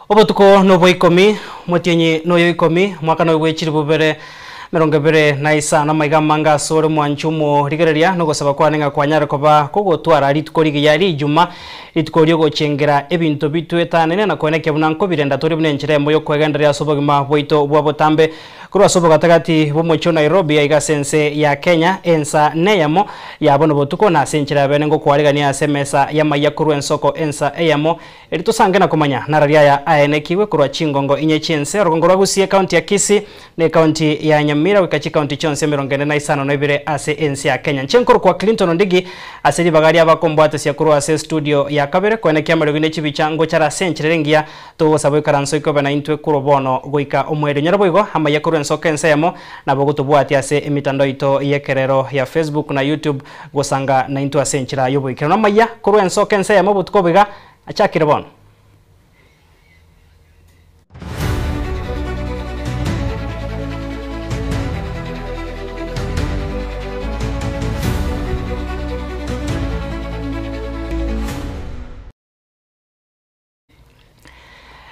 Obotuko nobwa ikomi, omotienyi noyo ikomi, omwaka noyo bwe chilifu bibere emerongo ebere na isano, amaiga amange asore omwanchi omorigereria, na ogosaba kwane ng'a kwanyare koba kogotwara rituko rigiya rijuma, rituko riogochengera ebinto bitwetanene na koenekia buna nkobirenda tore buna enchera emo yokwegendereria ase obogima bwaito bwa botambe. Korwa ase obogatagati bw'omochie o Nairobi aiga ase ense ya Kenya, ensa neyemo ya bono botuko, na ase enchera ya bene ngokwarigania ase emesa y'amaiya korwa ensoko ensa eyemo Erio tosange na komanya narari aya aenekigwe korwa chingongo inye chi'ense, orogongo rwa Gusii, ekaunti ya Kisii, na ekaunti ya Nyamira, goika chikaunti chionsi emerongo ene na isano na ibere ase ense ya Kenya. Inche nkorokwa Clinton Ondigi, ase ribaga ri'abakombwatesia korwa ase estudio ya kabere, koenekia amariogi ne chibicha ngochare ase enchera ere engiya, togosaba oikaranse oike obe naintwe korwa bono goika omoerio. Nyora boigo amaiya korwa ensoko ense eyemo, nabo ogotobwatia ase emitandao yaito y'ekerero ya Facebook na YouTube, Gosanga naintwe ase enchera y'oboikeranu amaiya korwa ensoko ense eyemo obotuko obo iga achakire bono.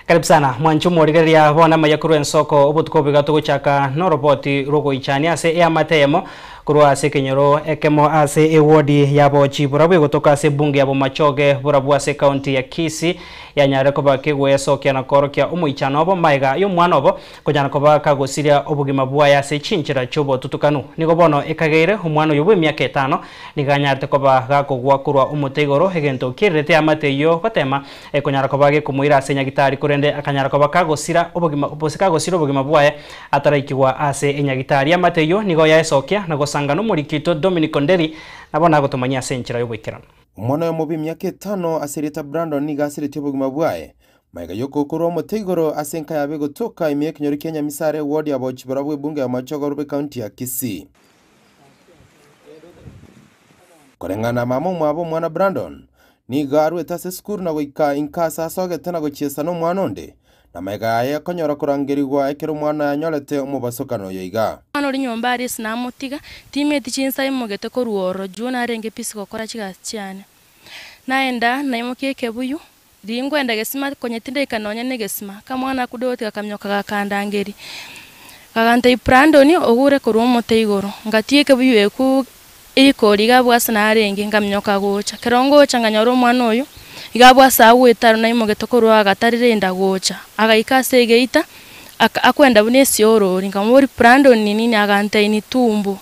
Karibu sana mwanche omorigereria bono amaya korwa ensoko obotuko obo iga togochaka noroboti rw'ogoichania ase eamate eyemo korwa ase ekenyoro ekemo ase ewodi ya Bochi Borabu egotoka ase ebunge ya Bomachoge Borabu ase ekaunti ya Kisii yanyarire koba kegoesokia na koorokia omoichano obo maega y'omwana obo Konyara koba kagosiria obogima bwaye ase chinchera chi'obotutukanu. Nigo bono ekageire omwana oyo bw'emiaka etano nigo anyarete koba gakogwa korwa omote igoro, egento kiererete eamate eyio gotema konyara koba gekomoira ase nyagitari, korende akanyara koba kagosira obogima gose kagosira obogima bwaye ataraikigwa ase enyagitari. Eamate eyio nigo yaesokia na gosanga nomoriki oito Dominic Onderi, na bono agotomanyia ase enchera y'oboikeranu. Omwana oyomo bw'emiaka etano ase erieta Brandon nigo asiretie obogima bwaye Magega y'okokorwa omote igoro ase enka yabo egotoka ime y'ekenyoro kia Nyamisare, eward ya Bochibora bw'ebunge ya Machogoro bw'ecounty ya Kisii. Koreng'ana na mama omwabo omwana Brandon, nigo arwete ase esukuru na goika inka ase asogete na gochiesa nomwana onde, na magega yaye akonyora korangerigwa ekero omwana oye anyorete omobasokano oyo iga. Omwana oria nyomba aria ase namotiga, timeti chinsa imogete korwa ororo, juu narenge busy gokora chigasi chiane. Naenda naimokia ekebuyu, Riria nkwenda gesima konya tindaika nonya negesima, akamwana ako Dorothy gakaminyoka gakandangeria, gagantebia, Brandon ogure korwa omote igoro. Ngatiga ekebuyu ekwo rikori iga abwo ase narenge, nkaminyoka gocha. Ekero ngocha nkanyora omwana oyo, iga abwo ase agwete aro naimogete korwa agatarire enda gocha. Agaika ase egeita, aka akwenda buna esiorori, nkamoboria Brandon ni nini? Agantebia ni tumbo.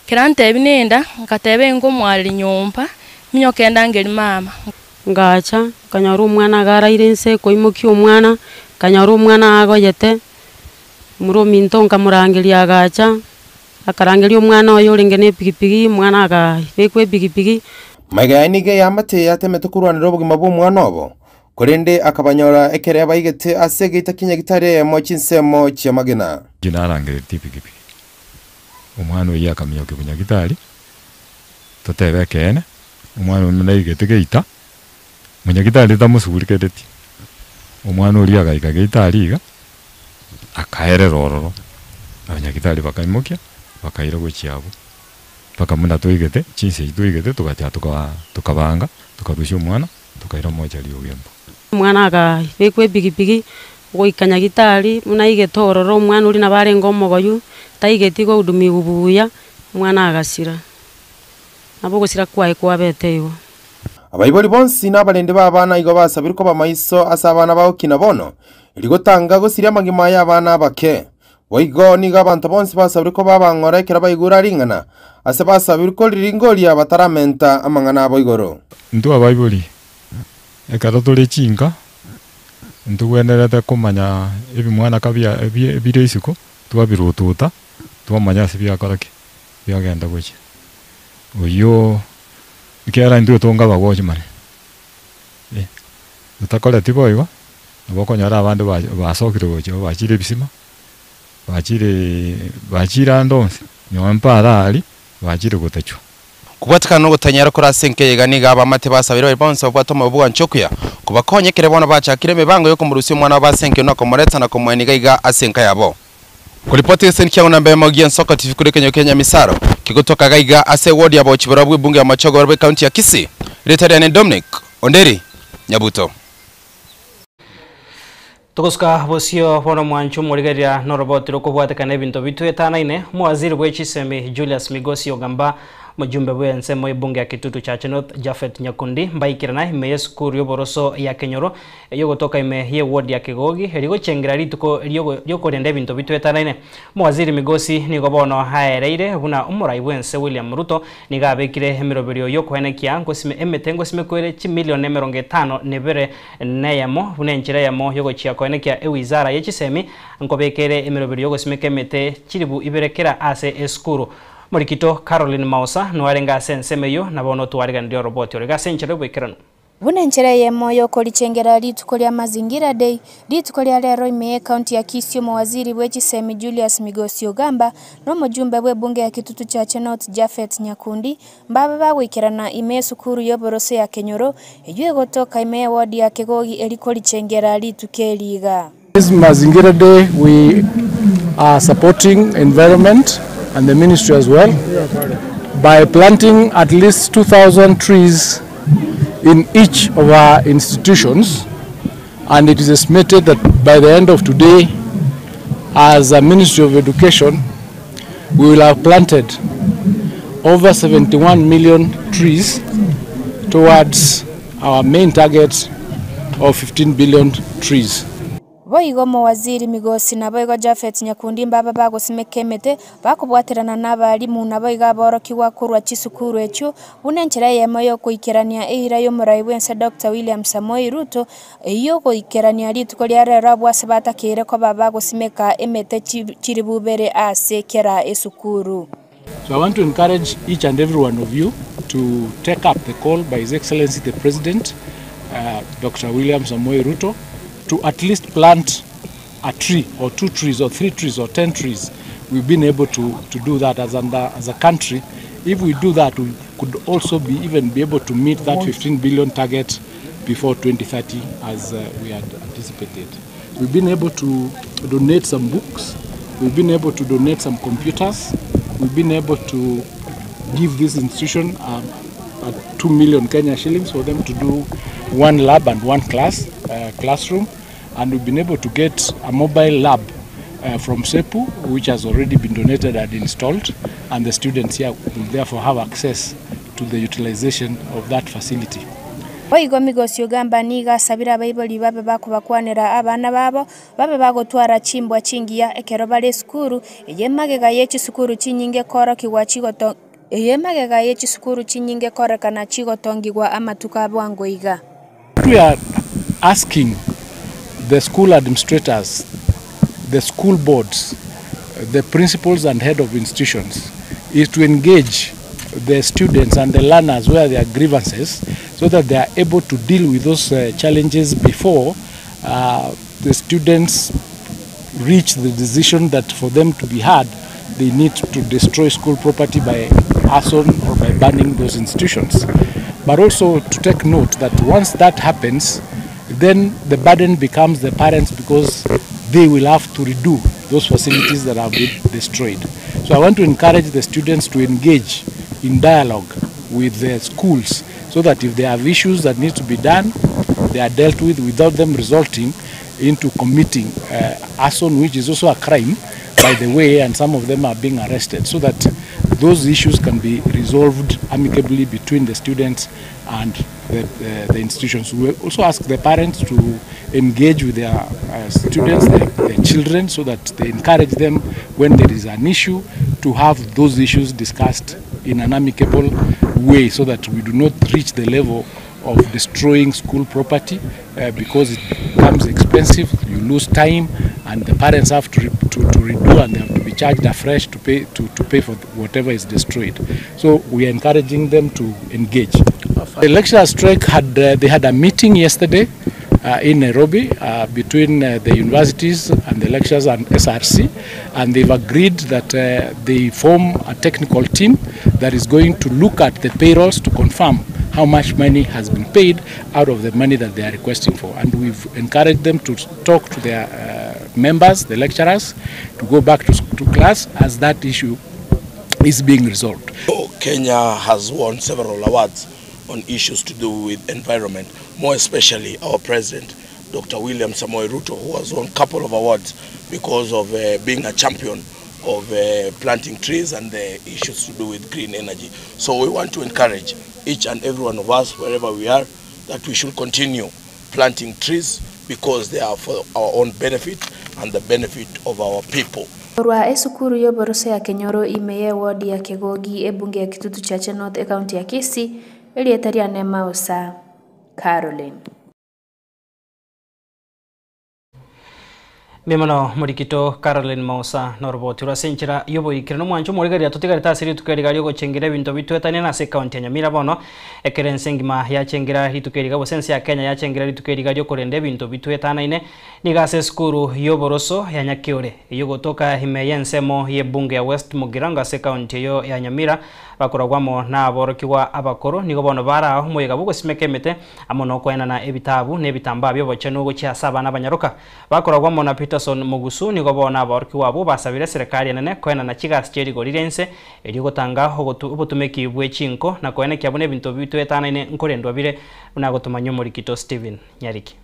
Ekero antebia nenda, ngateba ingomwareria nyomba, minyoke ndangerie mama. Ngacha, nkanyora omwana iga araire inse, koimokia omwana, nkanyora omwana agoyete, omura ominto nkamorangeria agacha, akarangeria omwana oye orenge na epikipiki, omwana akabekwa epikipiki. Magega yaye nigo eamate yatemete korwanera obogima bw'omwana obo, korende akabanyora ekero abaigete ase egeita kia nyagitari eyemo chinsemo chi'amagena. Inche narangeretie epikipiki, omwana oyio akaminyokia bonyagitari, totebe ekeene. Omwana oyio naigete geita, monyagitari tamosugurekereti, omwana oria agaika geita aria iga, akaerera ororo, abanyagitari bakaimokia, bakaira gochia abwo, mpaka buna twaigete, chinsa echio twaigete togachaka toka tokabanga, tokarusia omwana, tokaira mochari ogembo. Omwana akabekwa epikipiki, goika nyagitari, buna aigete ororo omwana oria nabo arenge omogoyu, taigeti kohudumiwa buya, omwana agasira. Nabo ogosira kwaye kwabete igo. Abaibori bonsi na abarendi b'abana igo basabirwe koba maiso ase abana bagokina bono, erio gotanga gosiria amagima y'abana abake. Boigo nigo abanto bonsi basabirwe koba abang'ora ekero baigure ring'ana, ase basabirwe koriringoria bataramenta amang'ana abo igoro. Intwe abaibori, ekero tore chinka, ntogwenerete komanya ebimwanaka bia bire isiko, twabirututa, twamanya ase biakora ki? Biagenda gochia. Oyio ekiagera intwe tonga abagochi mare, eh, totakoreti boigo, nabo okonyora abande ba basokire gochia bachire ebisima, bachireee bachire ande onsi, nonye mpara aria, bachire gotachwa. Kobwatekana nogotanyara kore ase enka eye iga nigo abamate basabire baria bonsi babwate omoyo bw'ogwancha okuya, kobakonya ekero bono bachakire emebango yokomorusia omwana obo ase enka eye na komoreta na komoenia iga iga ase enka yabo. Koripoti gese nkiang'u namba eyemo gia Nsoko TV korwa ekenyoro kia Nyamisaro, kegotoka gaiga ase eward ya Bochibora bw'ebunge ya Machogo bw'ecounty ya Kisii. Erieta riane Dominic Onderi Nyabuto. Togosuka bosio bono mwancho omorigereria noroboti rokobwatekana ebinto bitwetanaine, omowaziri bwe chisemi Julius Migosi Ogamba, Mojumbe bwe ensemo y'ebunge ya Kitutu Chache North Japhet Nyakundi mbaikerana ime y'esukuru y'oboroso ya Kenyoro eyogotoka ime y'eward ya Kegogi erio gochengera rituko riokorenda ebinto bitwetanaine. Omowaziri Migosi nigo bono aereire buna omorai bwense William Ruto nigo abekire emeroberio yokoenekia ngosime emete ngosimekwa chimilion 51 neyemo buna enchera eyemo yogochia koenekia ewizara ye chisemi nkobekere emeroberio yogosimeka emete 2000 kera ase esukuru. Morikito Caroline Mausa noarenga ase ensemo eyo nabo notwariganirie oroboti ore ase enchera y'oboikeranu. Buna enchera eyemo yokorichengera rituko ria Mazingira Day, rituko ria rero ime ekaunti ya Kisii omowaziri bwe chisemi Julius Migosi Ogamba na omojumbe bwe ebunge ya Kitutu Chache North Japhet Nyakundi mbaba bagoikerana ime esukuru y'oboroso ya Kenyoro eywo egotoka ime eward ya Kegogi erikorichengera rituko eriga. This Mazingira Day, we are supporting environment and the ministry as well by planting at least 2,000 trees in each of our institutions, and it is estimated that by the end of today, as a Ministry of Education, we will have planted over 71 million trees towards our main target of 15 billion trees. Boigo mowaziri Migosi naboigo Japhet Nyakundi mbaba bagosimeka emete bakobwaterana na abarimu naboigo aborokigwa korwa chisukuru echio buna enchera eyemo yokoikerania eira y'omorai bwense Dr. William Samoei Ruto eywo goikerania rituko ria rero abwase batakeire koba bagosimeka emete chiribubere ase kera esukuru. So I want to encourage each and every one of you to take up the call by His Excellency the President, Dr. William Samoei Ruto, to at least plant a tree or 2 trees or 3 trees or 10 trees. We've been able to do that as a country. If we do that, we could also be even be able to meet that 15 billion target before 2030 as we had anticipated. We've been able to donate some books. We've been able to donate some computers. We've been able to give this institution 2 million Kenya shillings for them to do 1 lab and 1 classroom. And we've been able to get a mobile lab from SEPU, which has already been donated and installed, and the students here will therefore have access to the utilization of that facility. Boigo Migosi Ogamba niga asabire abaibori babe bakobakwanera abana babo babe bagotwara chimbwa chingiya ekero bare esukuru eye magega ye chisukuru chinyinge korokigwa chigoto eye magega ye chisukuru chinyinge korekana chigotongigwa amatuko abwango iga. We are asking the school administrators, the school boards, the principals and head of institutions is to engage the students and the learners where there are grievances so that they are able to deal with those challenges before the students reach the decision that for them to be heard, they need to destroy school property by arson or by burning those institutions. But also to take note that once that happens, then the burden becomes the parents because they will have to redo those facilities that have been destroyed. So I want to encourage the students to engage in dialogue with the schools so that if they have issues that need to be done, they are dealt with without them resulting into committing arson, which is also a crime, by the way, and some of them are being arrested, so that those issues can be resolved amicably between the students and the institutions. We also ask the parents to engage with their students, their children, so that they encourage them when there is an issue to have those issues discussed in an amicable way, so that we do not reach the level of destroying school property because it becomes expensive, you lose time, and the parents have to redo, and they have to be charged afresh to pay for whatever is destroyed. So we are encouraging them to engage. The lecturer strike had they had a meeting yesterday in Nairobi between the universities and the lecturers and SRC, and they've agreed that they form a technical team that is going to look at the payrolls to confirm how much money has been paid out of the money that they are requesting for. And we've encouraged them to talk to their members, the lecturers, to go back to class as that issue is being resolved. Kenya has won several awards on issues to do with environment, more especially our president, Dr. William Samoei Ruto, who has won a couple of awards because of being a champion of planting trees and the issues to do with green energy. So we want to encourage each and every one of us, wherever we are, that we should continue planting trees because they are for our own benefit and the benefit of our people. Korwa esukuru y'oboroso ya Kenyoro ime y'eward ya Kegogi ebunge ya Kitutu Chache North ecounty ya Kisii, erieta riane Mausa Caroline. Mbuya mono morikito Caroline Mausa noroboti rwa ase enchera y'oboikire nomwancho omorigereria totigarete ase rituko eriga riogochengera ebinto bitwetanie na ase ecounty ya Nyamira bono ekero ense engima yachengera rituko eriga gose ense ya Kenya yachengera rituko eriga riokorenda ebinto bitwetanaine nigo ase esukuru y'oboroso ya Nyakiore eyio gotoka ime y'ensemo y'ebunge ya West Mugirango ase ecounty eyio ya Nyamira Bakoragwa amo naborokigwa abakoro nigo bono baraa omoyega bw'ogosimeka emete, amo nokoenana ebitabu na ebitambaa bi'obochenu gochia ase abana abanyaroka. Bakoragwa amo na Peterson Mogusu nigo bono aborokigwa abwo basabire eserekari enene koenana chigasi chie rigori ri'ense erio gotanga obotumeki bwe chinko na koenekia buna ebinto bitwetanaine nkorendwa bire buna agotomanyia omorikito Stephen Nyariki.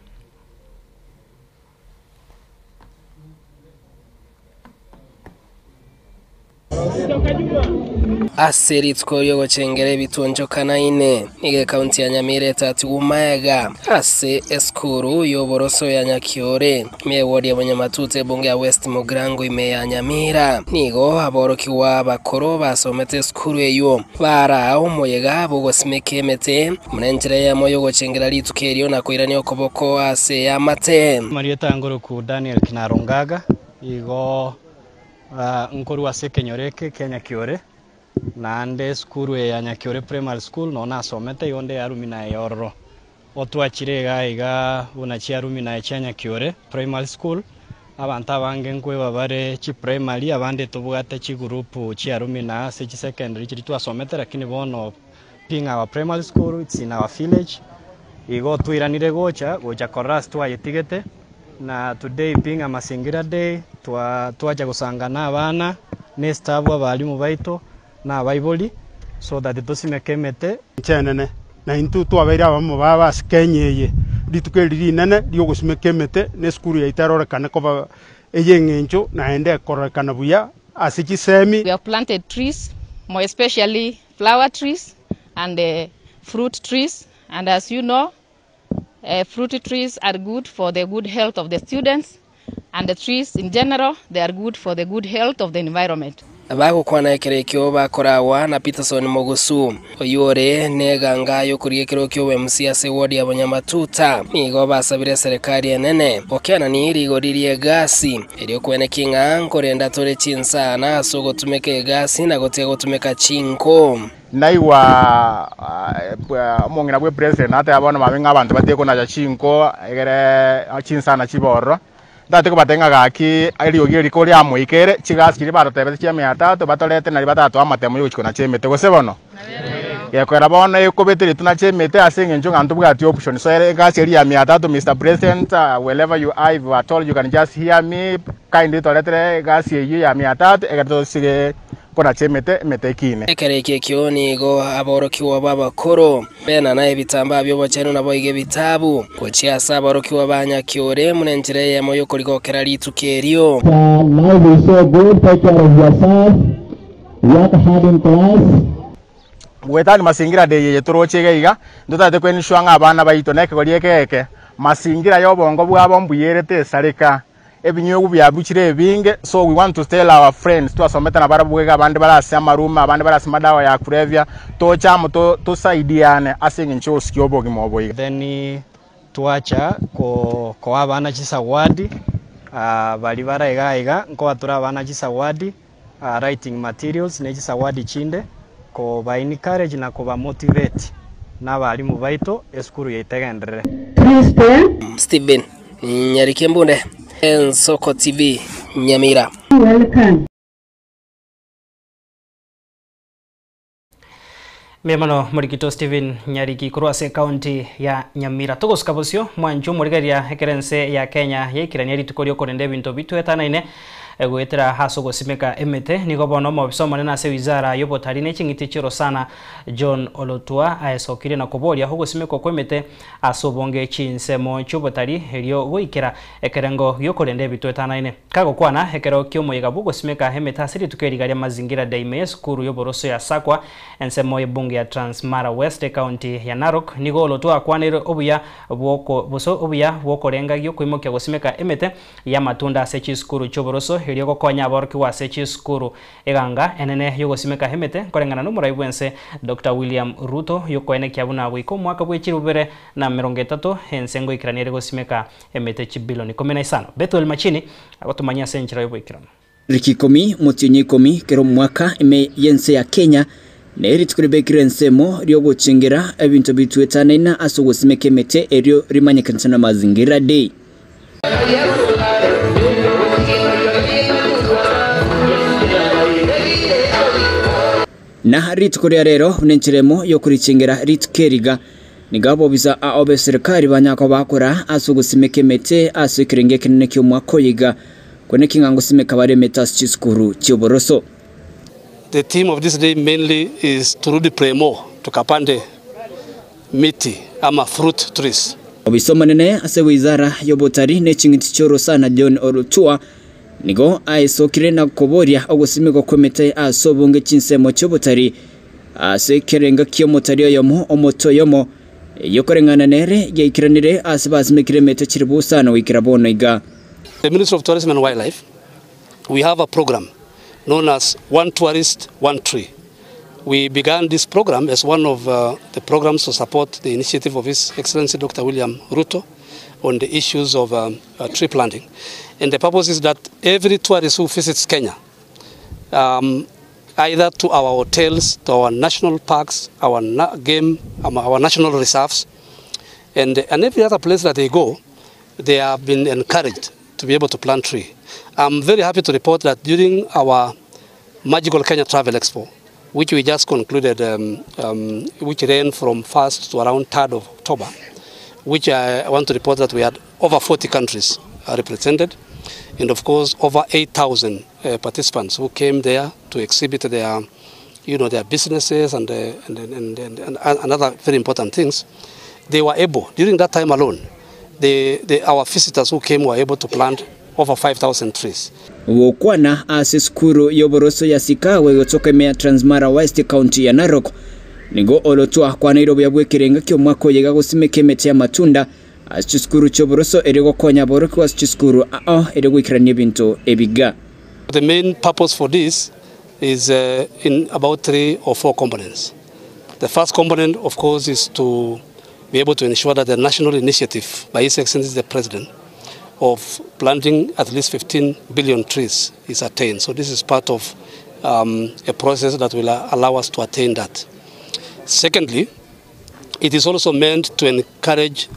Ase rituko ri'ogochengera ebitonchoka naine, nigo ekaunti ya Nyamira etatigwe magega ase esukuru y'oboroso ya Nyakiore, ime y'ewodi ya Bonyamatuta ebunge ya West Mugirango ime ya Nyamira. Nigo aborokigwa abakoro basomete esukuru eyio baraa omoyega bw'ogosimeka emete buna enchera eyemo y'ogochengera rituko erio na koirania okoboko ase eamate. Marieta ngoroku Daniel Kinaro Ngaga, igo Nkorwa ase ekenyoro eke kia Nyakiore, naende esukuru eye ya Nyakiore Primary School noo nasomete, igo nde alumni ya ororo. Otwachire iga iga buna chialumni chia Nyakiore Primary School, abanto abange nkoeba bare chiprimary, abande tobwate chigroup chia alumni ase chisecondary chiria twasomete lakini bono being our primary school it's in our village, igo twairanire gocha, gocha korora ase twayetigete. Na today being a mazingira day twa twacha gosanga na abana ne staff abalimu baito na abaibori so that tosimeke emete. Nchenene, na intwe twabeire abamo babo ase Kenya eye. Rituko eri rinene riogosimeka emete na esukuru yaito erorekane koba ey'eng'encho naende ekororekana buya ase chisemi. We have planted trees, more especially flower trees and fruit trees and as you know Fruit trees are good for the good health of the students and the trees in general they are good for the good health of the environment. Bagokwana ekero ekio bakoragwa na Peterson Mogusu, oyio ore neganga y'okorigia ekerogo ki'obomc ase ewodi ya Bonyamatuta, nigo basabire eserekari enene gokenani rigori ri'egasi erio kweneki ng'a nkorenda tore chinsana ase ogotumeka egasi na gotiga gotumeka chinko. Naigwa omong'ina bwe president nateba bono mambia ng'a abanto batige konacha chinko egere chinsana chibe ororo. Ntagete kobatebia ng'a gaki eriogi eri koriamoikere, chigasi chiria batotebete chia mia tatu batorete naria batatoa amatemo yogochia konacha emete gose bono? Gekoera bono ekobete riria tonache emete ase eng'encho ng'a ntobwati option. So ere egasi eria ya mia tatu Mister President wherever you are if at all you can just hear me kindly toretere egasi eyio ya mia tatu egere tosige Konacha emete, emete ekiine. Ekero ekio ekio nigo aborokigwa b'abakoro benana ebitambaa bi'obochenu naboigo ebitabu, gochia ase aborokigwa ba Nyakiore, buna enchera eyemo y'okorigokera rituko erio. Life is so good, take care of yourself, work hard in class. Goetania masingira day eye toroche iga iga, ntotagete ko ensure ng'a abana baito na ekegori eke eke, masingira ya obongo bwabo mbuya ere tesareka. Ebinywegwa biabuchire ebinge, so we want to tell our friends twasomete nabarabwo iga abande bare ase amarume abande bare ase madawa ya kulevya, toche amo to tosaidiane ase eng'encho y'ogosikia obogima obo iga. Then twacha ko koa abana chisawadi, baria bare iga iga nkoa tore abana chisawadi, writing materials ne chisawadi chinde, koba encourage na koba motivate na abalimu baito esukuru yaito egenderere. Stephen Nyarikembunde, Ensoko TV, Nyamira. Mbuya mono morikito Stephen Nyariki korwa ase ekaunti ya Nyamira. Togosuka bosio mwanche omorigereria ekero ense ya Kenya yaikirania rituko riokorenda ebinto bitwetanaine. Goetera ase ogosimeka emete, nigo bono omobisa omonene ase wizara y'obotari ne ching'iti chi'orosana, John Olotua, aesokirie na koboria ogosimekwa kw'emete ase obonge chinsemo chi'obotari erio goikera ekerengo gi'okorenda ebitwe etanaine. Kagokwana ekero ki'omoyega bw'ogosimeka emete ase rituko eriga ria Mazingira Day ime y'esukuru y'oboroso ya Sakwa, ensemo y'ebunge ya Trans Mara West, ekaunti ya Narok, nigo Olotua akwaneire obuya bw'oko boso obuya bw'okorenga gi'okoimokia gosimeka emete y'amatunda ase chisukuru chi'oboroso, erio gokonya aborokigwa ase chisukuru. Eganga enene y'ogosimeka emete nkoreng'ana n'omorai bw'ense Doctor William Ruto y'okoenekia buna goika omwaka bwe chilifu bibere na emerongo etato ense ngoikerania ere gosimeka emete chibilioni ikomi na isano. Bethuel Machini agotomanyia ase enchera y'oboikeranu. Tariki ikomi, omotienyi ikomi, kera omwaka ime y'ense ya Kenya, ne rituko ribekirwe ensemo ri'ogochengera ebinto bitwetanaine ase ogosimeka emete erio rimanyekanete na Mazingira Day. Na rituko ria rero buna enchera emo y'okorichengera rituko eriga, nigo abobisa ao b'eserekari banyare koba bakora ase ogosimeka emete ase ekerengo ekenene ki'omwaka oyo iga, korende ki ng'a ngosimeka bare emete ase chisukuru chi'oboroso. The theme of this day mainly is turudi premo tukapande miti ama fruit trees. Obisa omonene ase wizara y'obotari ne ching'iti chi'orosana John Olutua nigo aesokire na koboria ogosimekwa kw'emete ase obonge chinsemo chi'obotari ase ekerengo ki'omotari oyomo omote oyomo, eyio koreng'ana nere yaikeranire ase basimekire emete chire bosa na goikera bono iga. The Ministry of Tourism and Wildlife we have a program known as One Tourist, One Tree. We began this program as one of the programs to support the initiative of His Excellency Dr. William Ruto on the issues of tree planting. And the purpose is that every tourist who visits Kenya, either to our hotels, to our national parks, our game, our national reserves, and every other place that they go, they have been encouraged to be able to plant tree. I'm very happy to report that during our Magical Kenya Travel Expo, which we just concluded, which ran from 1st to around 3rd of October, which I want to report that we had over 40 countries represented, and of course over 8,000 participants who came there to exhibit their businesses and other very important things. They were able, during that time alone, our visitors who came were able to plant over 5,000 trees. Gokwana ase esukuru y'oboroso ya Sikawe gotoka ime ya Transmara West County ya Narok, nigo Olotu akwaneire obuya bw'ekerenga ki'omwaka oyo iga gosimeka emete y'amatunda ase chisukuru chi'oboroso ere gokonya aborokigwa ase chisukuru ao ere goikerania ebinto ebiga. The main purpose for this is in about 3 or 4 components. The first component, of course, is to be able to ensure that the national initiative by His Excellency the President of planting at least 15 billion trees is attained. So this is part of a process that will allow us to attain that. Secondly, it is also meant to encourage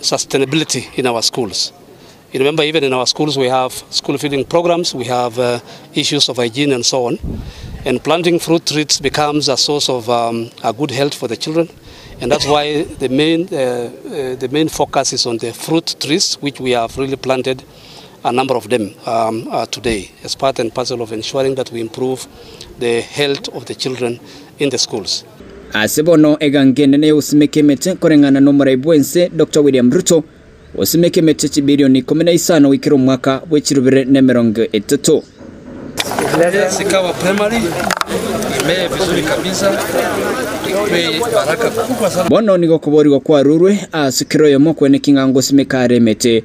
sustainability in our schools. You remember, even in our schools, we have school feeding programs, we have issues of hygiene and so on. And planting fruit trees becomes a source of a good health for the children. And that's why the main focus is on the fruit trees, which we have really planted a number of them today as part and parcel of ensuring that we improve the health of the children in the schools. Ase bono egangene ne osimeke emete koreng'ana n'omorai bwense Dr. William Ruto osimeke emete chibilioni ikumi na isano goikera omwaka bw'echirubere na emerongo etato. Sikawa Primary imee vizuri kabisa, ikwe baraka kubwa sana. Bono nigo koborigwa kwarurwe ase kero oyomo kwene king'ango osimeka are emete.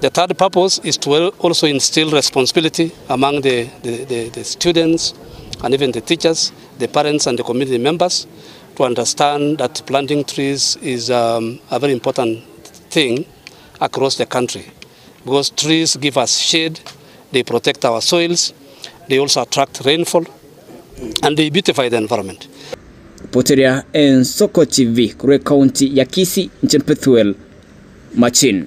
The third purpose is to also instill responsibility among the students and even the teachers, the parents and the community members to understand that planting trees is a very important thing across the country, because trees give us shade, they protect our soils, they also attract rainfall, and they beautify the environment. Poteria Ensoko TV, kure county ya Kisii, Nchempethuel, Machin.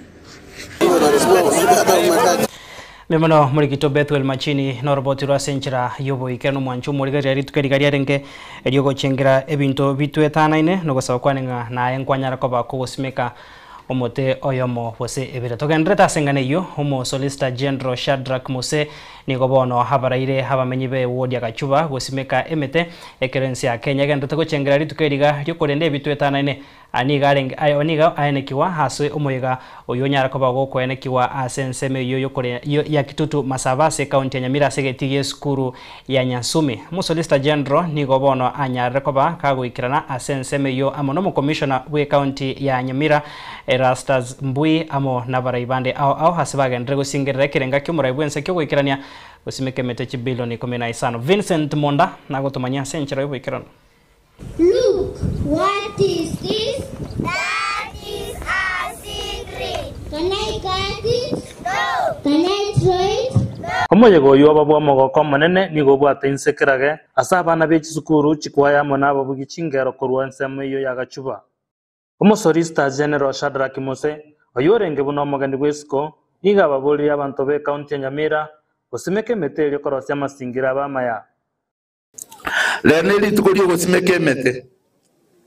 Mimono murigito Bethuel Machini noroboti rwa senchera yoboike no mwancho murigeria rituko rigaria renge eryogochengera ebinto bitwetanaine nogosaba kwanenga naye nkwanyara koba kogosimeka Omote oyomo gose ebere. Togendererete ase eng'ana eyio, Omosolicitor General Shadrack Mose nigo bono abaraire abamenyi be ward ya Gachuba gosimeka emete ekero ense ya Kenya egendererete gochengera rituko eriga riokorenda ebitwe etanaine. Aya nigo arenge aye nigo aenekigwa ase omoyega oyio onyare koba gokoenekigwa ase ensemo eyio yokore ya Kitutu Masaba ase ekaunti ya Nyamira ase egetii gi'esukuru ya Nyansumi. Omosolicitor General nigo bono anyarire koba kagoikerana ase ensemo eyio amo n'Omokomishona bw'Ekaunti ya Nyamira, Erastus Mbui amo nabarai bande ao ao ase bagenderere gosingerera ekerenga ki'omorai bw'ense ki'ogoikerania gosimeka emete chibilioni ikomi na isano. Vincent Monda nagotomanyia ase enchera y'oboikeranu. Look, what is this? That is a seed Can I cut it? No. Can I throw it? No. Omoyega oyio oba bw'omogoko omonene nigo obwate inse kerage ase abana be chisukuru chikwaya amo nababugi chingero korwa ensemo eyio ya Gachuba. Omosolicitor General Shadrack Mose, oyio orenge buna omogeni bw'isiko, nigo ababoririe abanto b'ecounty ya Nyamira gosimeka emete erio korosia amasingira abe amaya. Rero nerituko ri'ogosimeka emete,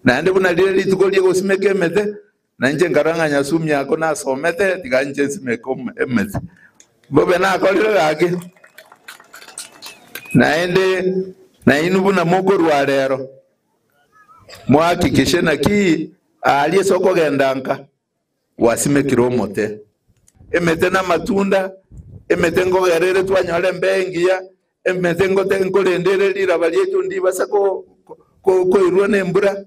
naende buna rire rituko ri'ogosimeka emete, na inche nkarora ng'a Nyasumi ako nasomete, tiga inche nsimeke emete. Mbobe nakorire gaki. Naende nainwe buna mokorua rero, mohakikishe naki aaria ase okogenda nka gwasimekire omote. Emete namatunda, emete nkogera ere twanyora embeo engiya, Emete ngote nkorende ere riraba riaito ndibasa koirwa nembura.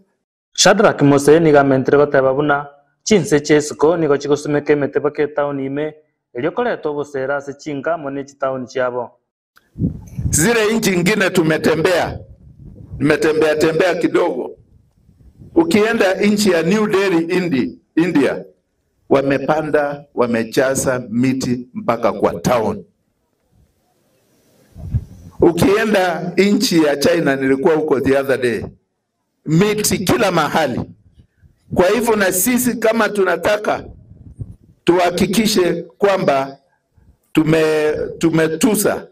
Shadrack Mose nigo amentire goteba buna chinse chia isiko nigo chigosumeka emete baka etaoni ime, erio koreta oboseera ase chinka amo ne chitaoni chiabo. Zile nchi ingine tumetembea, nimetembea tembea kidogo. Ukienda nchi ya New Delhi Indi, India wamepanda wamejaza miti mpaka kwa town. Ukienda nchi ya China, nilikuwa huko the other day, miti kila mahali. Kwa hivyo na sisi kama tunataka tuhakikishe kwamba tume tumetusa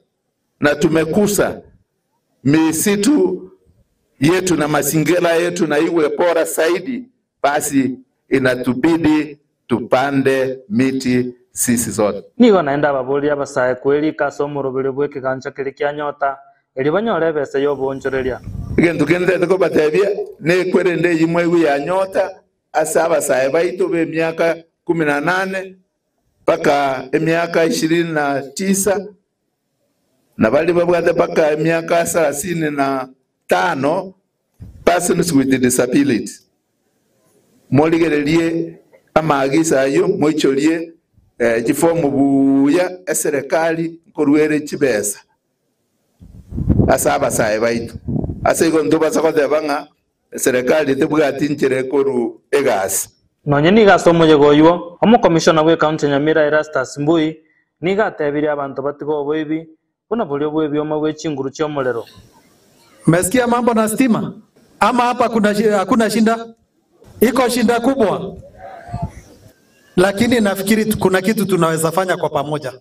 na tumekusa misitu yetu na mazingira yetu na iwe bora zaidi, basi inatubidi tupande miti sisi zote. Nigo naende ababoria abasae kwerika ase omoroberio bw'ekegancha keria kia nyota, erio banyore ebesa y'oboonchoreria. Egento kende kobatebia nekwerende eyio mwaigwe ya nyota ase abasae baito b'emiaka kumi na nane mpaka emiaka ishirini na tisa na baria babwate mpaka emiaka sarasini na tano persons with disability morigererie amaagiso ayio moichorie eh, chifomu buya eserekari nkoruere chibesa ase abasae baito ase igo ntobasa goteba ng'a eserekari tebwati nchera ekoru egasi. Nonye nigo ase omoyega oyio, omokomishona bw'ecounty ya Nyamira Erastus Mbui nigo atebirie abanto batige oboibi buna boria bw'ebioma bwe chinguru chi'omorero. Mmesikia mambo na stima ama hapa kuna hakuna shinda? Iko shinda kubwa, lakini nafikiri kuna kitu tunaweza fanya kwa pamoja.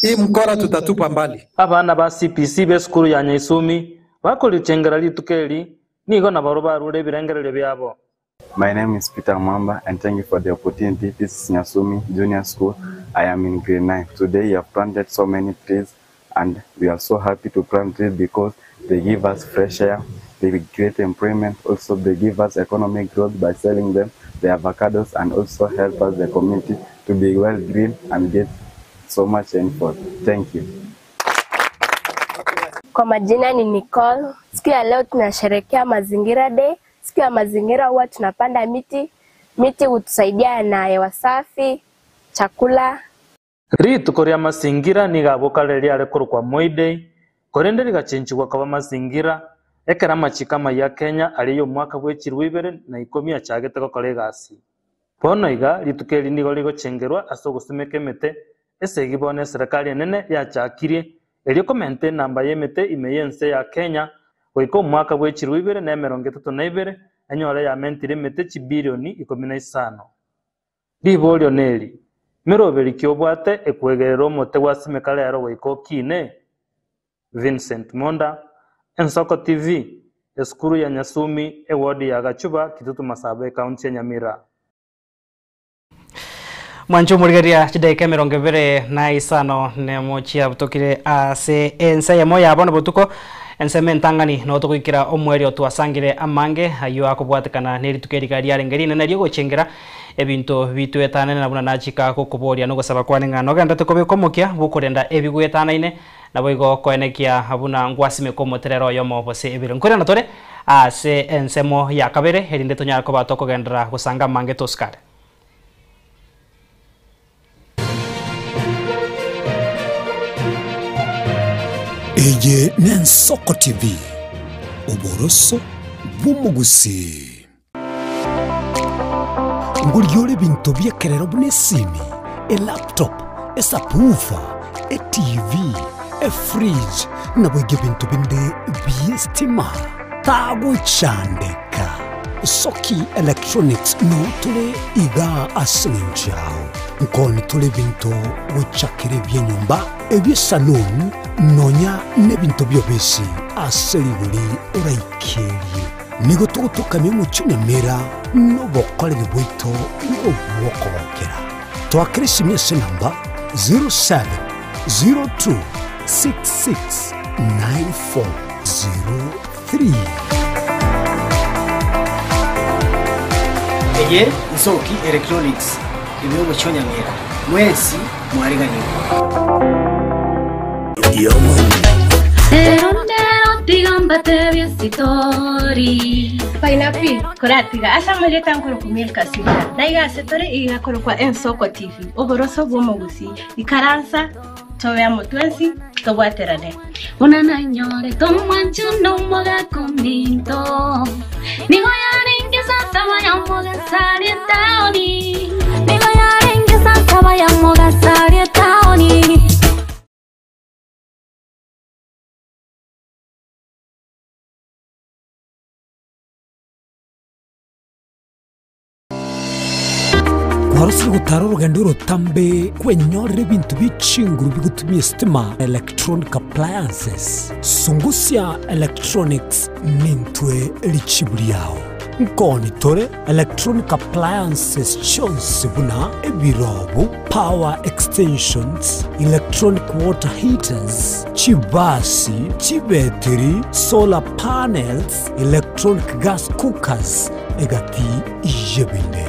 Hii mkora tutatupa mbali. Abana ba CPC b'esukuru ya Nyaisumi bakorichengera rituko eri, nigo nabarobwo barure ebirengererio biabo. My name is Peter Mwamba and thank you for the opportunity. This is Nyasumi Junior School. I am in grade 9. Today you have planted so many trees and we are so happy to plant trees because they give us fresh air, they create employment, also they give us economic growth by selling them, the avocados, and also help us the community to be well green and get so much rainfall. Thank you. Kwa majina ni Nicole. Siku ya leo tunasherehekea Mazingira Day. Siku ya mazingira huwa tunapanda miti. Miti hutusaidia na hewa safi, chakula. Rituko ria Mazingira nigo abwo kare riare korokwa Moi Day, korende rigachenchigwa koba Mazingira ekero amachiko amayia a Kenya aria y'omwaka bwe chirwa ibere na ikomi achagete gokora egasi. Bono iga, rituko eri nigo rigochengerwa ase ogosimeka emete, esegi bono eserekari enene yachakirie erio komenta enamba y'emete ime y'ense ya Kenya goika omwaka bwe chirwa ibere na emerongo etato na ibere enyore yamentire emete chibilioni ikomi na isano. Riborio neri, Meroberi ki obwate ekwegerera omote gwasimeka rero goika okine? Vincent Monda, Ensoko TV, Esukuru ya Nyasumi, eward ya Gachuba, Kitutu Masaba, Ekaunti ya Nyamira. Mwanche omorigereria chidaika emerongo ebere na isano nemo chiabutokire ase ense eyemo ya bono botuko, ensemo entang'ani noo togoikera omoerio twasangire amange ayio akobwatekana ne rituko eriga riarenge rinene riogochengera ebinto bitwetanene na buna nachika gokoboria na ogosaba kwane ng'a nogenderete kobeka omokia bw'okorenda ebigwetanaine naboigo koenekia buna ngwasimeka omoterero oyomo gose ebere. Nkoirana tore ase ensemo ya kabere erinde tonyare koba tokogenderera gosanga amange tosikare. Eye n'Ensoko TV, oboroso bw'omogusii. Ngorigia ore ebinto bi'ekerero buna esimi, elaptop, esubwoofer, etv, efridge, naboigo ebinto binde bi'estima. Tagochandeka. Soki Electronics noo tore igaa ase eng'encho yao. Nkoni tore ebinto gochakera ebi'enyomba, ebi'esaloon, nonya nebinto bi'obisi ase rigori oraikerie. Nigo togotokamia omochie Nyamira nobokoreri bwaito nobw'okogokera. Toakere esimi ase enamba 0702 669403. Eye Nsoki Electronics ime omochie o Nyamira. Mwensi mwareganigwe. Rero ndero tiga mbatebie esitori. Pineapple koratiga ase amarieta nkorokwa Milka Sibira, na iga ase tore iga korokwa Ensoko TV, oboroso bw'omogusii. Ikaransa tobe amo twensi tobwaterane. Buna nanyorete omwancho nomogaka ominto, nigo yarenge saa saba ya mogaso aria etaoni. Nigo yarenge saa saba ya mogaso aria etaoni. Kwarosire gotara orogendo orotambe kwenyorera ebinto bie chinguru bigotumia esitima, electronic appliances. Sungusia Electronics nintwe richibu riao. Nkoni tore electronic appliances chionsi buna ebirobu, power extensions, electronic water heaters, chibasi, chibetiri, solar panels, electronic gas cookers, egati y'ebinde.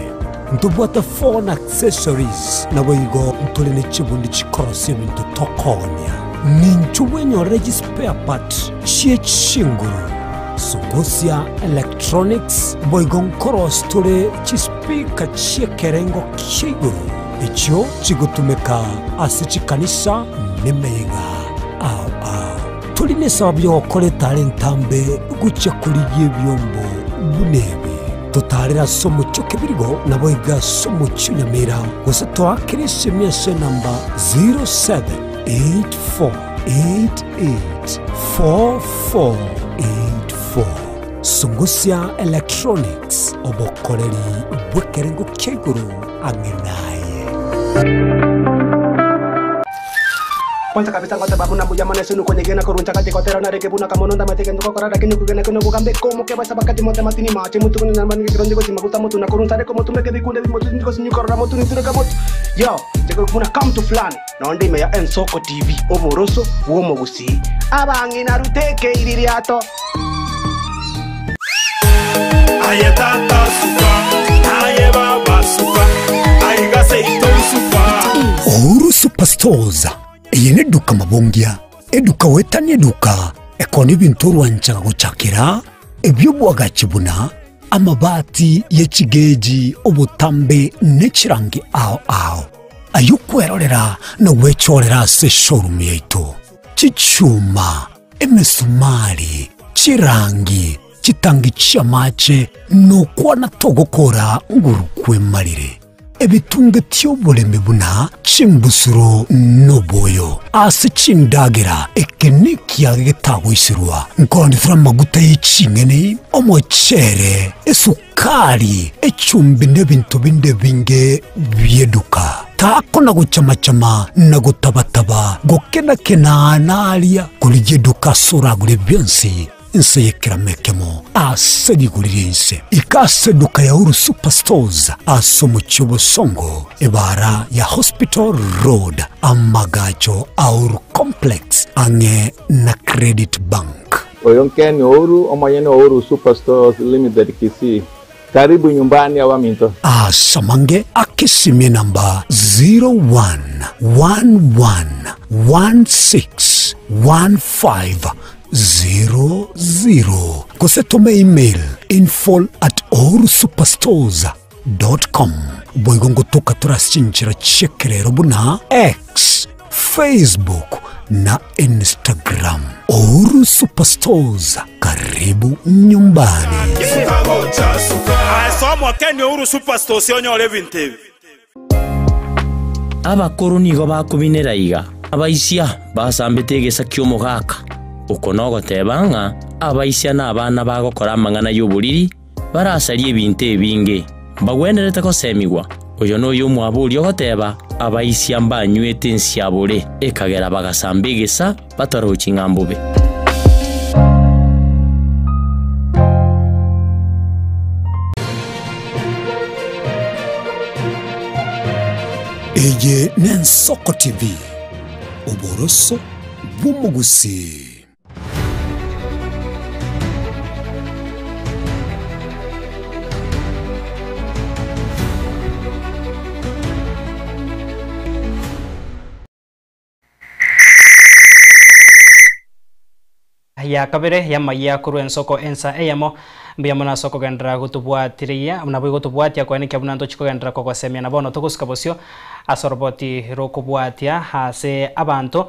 Ntobwate phone accessories, naboigo ntore ne chibundi chikorosia ebinto tokoonia. Ninchwo bwenyorere chispare part chie chinguru, Sungusia Electronics, boigo nkorosia tore chispeaker chi'ekerengo kia igoro echio chigotumeka ase chikanisa nemeyega ao ao. Tori nesababu y'ogokora etara entambe gochia korigia ebiombo buna ebi. Totaarere ase omochie o Kebirigo, naboigo ase omochie o Nyamira, gose toakere esemi ase enamba 0784884484. Sungusia Electronics, obokoreri bw'ekerengo kia igoro ang'e naye. Kwanza kabisa ngoteba buna mbuya mono ase nokonyegena korwa nchagati gotera narenge buna kamono ndamate egento gokora lakini okwegena kene obogambe komoke basa bakati mote matini mache motu konya nyarma ninge kero ndi maguta motu na korwa nsare komotumeke ebikunde bimotu ndi gosinyu korora motu nintureka motu yo ncheke buna come to fulani nonde ime ya Ensoko TV oboroso bw'omogusii abang'ina ruteke iririato. Aye tata suka, aye baba suka, aiga seito suka. Uhuru Superstores, eye neduka mabongia, eduka goetania eduka ekona ebinto orwanchaga gochakera, ebi'obwagachi buna amabati ye chigeji, obotambe ne chirangi ao ao, ayio kwerorera na gwechorera ase eshowroom yaito. Chichuma, emesumari, chirangi, chitangi chi'amache, nokwana togokora nguru kwemarire. Ebitunge ti'oboremi buna chimbusuro noboyo ase chindagera, eke nekiage getagoiserwa, nkorondetera amaguta ye ching'eni, omochere, esukari, echumbi nebinto binde ebinge bi'eduka. Takona gochama-chama na gotaba-taba, gokena-kena na aria, korigia eduka ase oragure bionsi. Inse y'ekerama ekemo ase rigori ri'ense. Ika ase eduka ya Uhuru Superstores ase omochie o Bosongo, ebaara ya Hospital Road, amagacho a Uhuru Complex, ang'e na Credit Bank. Oyo Ken Ouru, omonyene o Uhuru Superstores Limited Kisii. Karibu nyumbani abaminto. Ase amange akesimie namba 0111161500 gose tome email info at uhurusuperstores dot com. Boigo ngotoka tore ase chinchera chi'ekerero buna X, Facebook na Instagram. Uhuru Superstores, karibu nyumbani. Aye soa Ken Uhuru Superstores onyore ebinto ebi. Abakoro nigo bakobinera iga, Abaisia basambete egesa ki'omogaka. Oko nogoteba ng'a abaisia nabana bagokora amang'ana y'oboriri, barasarie ebinto ebinge, mbagwenerete gosemigwa. Oyo noyo omwabo oria ogoteba, Abaisia mbanywete ensiabore, ekagera bagasamba egesa batarochi ng'a mbobe. Eye n'Ensoko TV, oboroso bw'omogusii. Ya kabere y'amayia korwa ensoko ensa eyemo. Mbuya mono ase okogenderera gotobwatireia, nabo gotobwatia koenekia buna ntochi kogenderera kogosemia na bono togosuka bosio ase oroboti rokobwatia ase abanto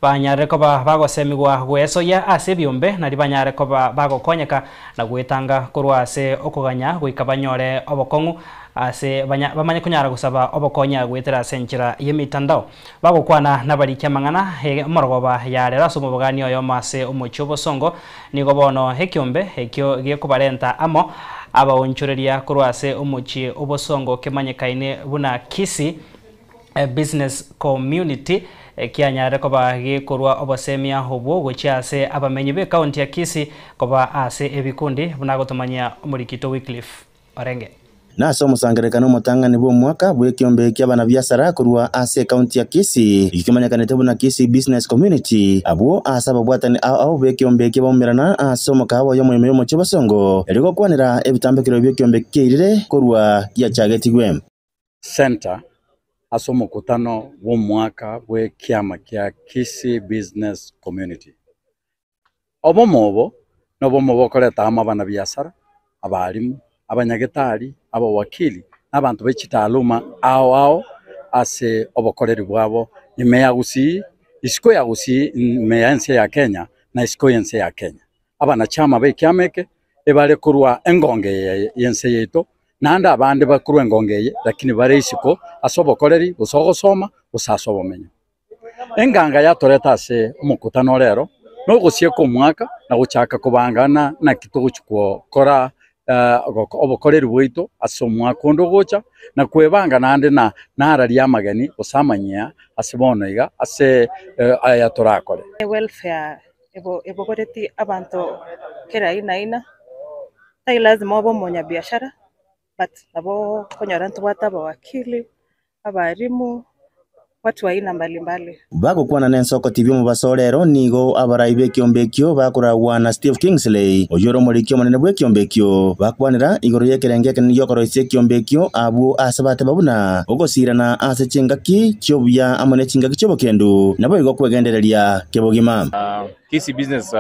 banyare koba bagosemigwa gwesoyia ase ebiombe, nario banyare koba bagokonyeka na gwetanga korwa ase okoganya goika banyore obokong'u ase banya bamanye konyara gosaba obokonya goetera ase enchera y'emitandao. Bagokwana nabariki amang'ana emorogoba yarero ase omobogani oyomo ase omochie obosongo, nigo bono ekiombe ekio gekobarenta amo abaonchoreria korwa ase omochie obosongo kemanyekaine buna Kisii Business Community kianyarire koba gekorwa obosemia obwo gochia ase abamenyi b'ecounty ya Kisii koba ase ebikundi buna agotomanyia omorikito Wycliffe Orenge. Na ase omosangererekano omotang'ani bw'omwaka bw'ekiombe ki'abanabiasara korwa ase ekaunti ya Kisii, ekio kemanyekanete buna Kisii Business Community, abwo ase ababwatani ao ao b'ekiombe ekio baumerana ase omokaawa oyomo ime y'omochie o Bosongo, erio gokwanera ebitambekero bi'ekiombe kiairire korwa giachagetigwe. Centre ase omokutano bw'omwaka bw'ekiama kia Kisii Business Community. Obomo obo nobomo bokoreta amo abanabiasara, abalimu, abanyagetari, abawakili, na abanto be chitaaluma ao ao ase obokoreri bwabo ime ya Gusii, isiko ya Gusii, ime ya ense ya Kenya na isiko y'ense ya Kenya. Abanachama b'ekiama eke ebare korwa engongo eye y'ense yaito, naende abande bakorwa engongo eye, lakini bare isiko ase obokoreri, gose ogosoma, gose ase obomenyo. Enganga yatoreta ase omokutano rero nogosieka omwaka na gochaka kobangana naki togochia gokora obokoreri bwaito ase omwaka onde ogocha, na kwebanga naende na nararia amageni gose amanyia ase bono iga ase aya torakore. Welfare ebogoretie abanto kera aina aina, tari lazima obe omonyabiashara but nabo okonyora ntobwate abawakili, abalimu, watu wa aina mbalimbali. Bagokwana n'ensoko TV omobaso o rero, nigo abarai b'ekiombe ekio bakoragwa na Steve Kingsley, oyio ore omoriki omonene bw'ekiombe ekio, bakwanera igoro y'ekerengo ekenene gi'okoroisia ekiombe ekio abwo ase bateba buna ogosiirana ase chingaki chi'obuya amo ne chingaki chi'obokendu, naboigo kwegendereria kebogima. Kisii Business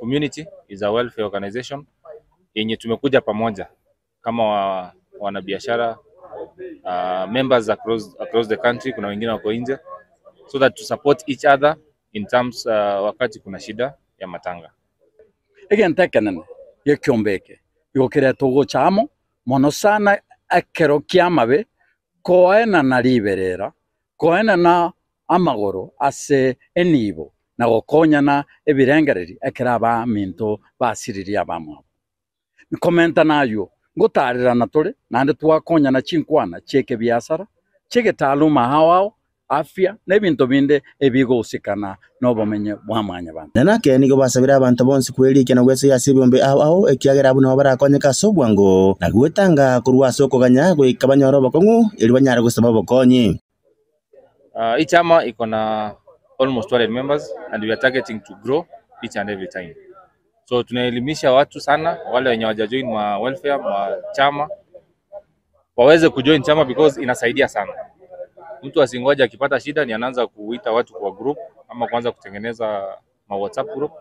Community is a welfare organization yenye tumekuja pamoja kama wa, wanabiashara members across, across the country, kuna wengine wako nje, so that to support each other in terms wakati kuna shida ya matanga. Egento ekenene gekiombe eke igo kereta ogocha amo mono sana ekero ki'amabe, koenana riberera, koenana amagoro ase enibo, na gokonyana ebirengererio ekero abaminto basiririe abamwabo. Nkomenta nayio, ngotaarerana tore, naende twakonyana chinkwana chi'ekebiasara, chi'egetaaluma ao ao, Afya, na ebinto binde ebigosikana nobomenyo bwa mwanyabanto. Na nake nigo basabire abanto bonsi kwerikia na gwesoyia ase ebiombe ao ao, ekiagera abwo nabo barakonyeke ase obwango, na gwetanga korwa ase okoganya goika banyore obokong'u, erio banyare gosaba obokonyi. Uh, hii chama iko na almost 200 members and we are targeting to grow each and every time. So tunaelimisha watu sana, wale wenye hawajajoin ma welfare ma chama waweze kujoin chama because inasaidia sana. Mtu asingoje akipata shida ni anaanza kuita watu kwa group ama kuanza kutengeneza ma WhatsApp group.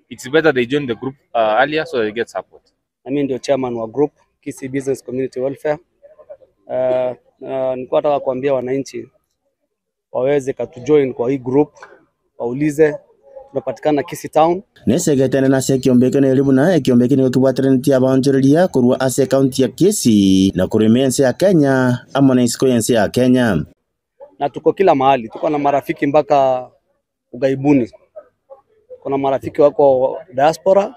It's better they join the group earlier so they get support. Na mimi ndio chairman wa group Kisii Business Community Welfare. Nilikuwa nataka kuambia wananchi waweze katujoin kwa hii group, waulize tunapatikana Kisii Town. Nesegetene nase ekiombe ekio neri buna ekiombe ekio nigo kebwateranetie abaonchoreria korwa ase ekaunti ya Kisii na korwa ime ense ya Kenya amo na isiko y'ense ya Kenya. Na tuko kila mahali, tuko na marafiki mpaka ugaibuni. Kuna marafiki wako diaspora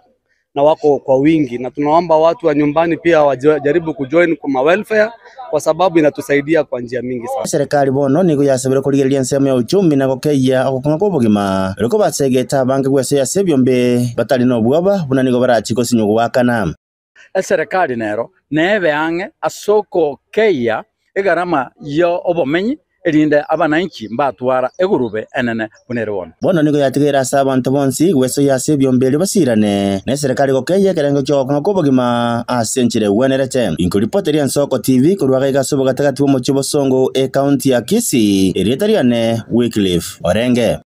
na wako kwa wingi, na tunaomba watu wa nyumbani pia wajaribu kujoin kwa welfare kwa sababu inatusaidia kwa njia mingi sana. Serikali bono nigo yasabire korigereria ensemo ya uchumi na gokeyia ogokong'a kwa obogima eriko basegete abange gwesoyia ase ebiombe batari na obwoba buna nigo barachie gosinywa goakana. Eserekari nero nebe ang'e ase okokeyia egarama ya obomenyi erinde abananchi mbatwara egurube enene buna ere bono. Bono nigo yatigaire ase abanto bonsi gwesoyia ase ebiombe erio basirane na eserekari gokeyia ekerengo kia ogokong'a kwa obogima ase enchera egwenerete. Inkoripoteria Ensoko TV korwa gaiga ase obogatagati bw'omochie o Bosongo ekaunti ya Kisii, erieta riane Wycliffe Orenge.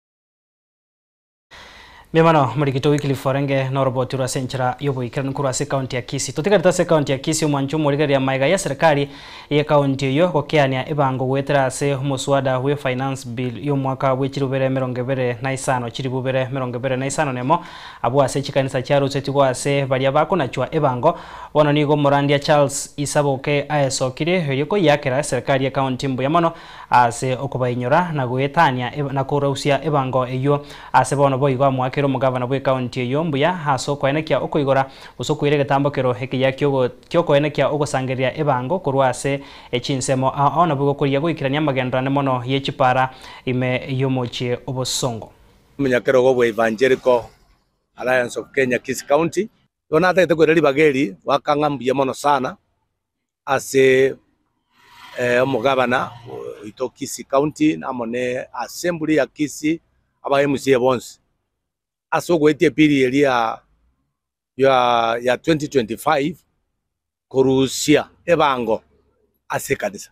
Mimano murigito Wycliffe Orenge noroboti rwa senchera yoboikeranu korwa ase ekaunti ya Kisii. Totigarete ase ekaunti ya Kisii omwancho omorigereria maiga ya serikali ya ekaunti eyo gokeania ebango goetera ase omoswada we finance bill y'omwaka bw'echirubere 25 chiribubere 25 nemo abwo ase chikanisa chiarusetigwe ase baria bakonachwa ebango. Bono nigo omorandia Charles Isaboke aesokire erio koyiakera serikali ya ekaunti mbuya mono ase okobainyora na goetania na korausia ebango eyo ase bono boigo amwakera omogavana bwa ekaunti eyo mbuya ase okoenekia okoigora gose okoira egetambokero ekiya kiokoenekia ogosangereria ebango korwa ase echinsemo ao nabo gokoria goikerania amagenderano mono yechipara ime y'omochie obosongo. Omonyakerogo bwa Evangelical Alliance of Kenya Kisii County igo natagete koira ribaga eri gwakang'a mbuya mono sana ase omogabana oito Kisii County amo ne assembly ya Kisii aba MCA bonsi ase ogoetia epiri eria ya ya 2025 korusia ebango ase ekanisa.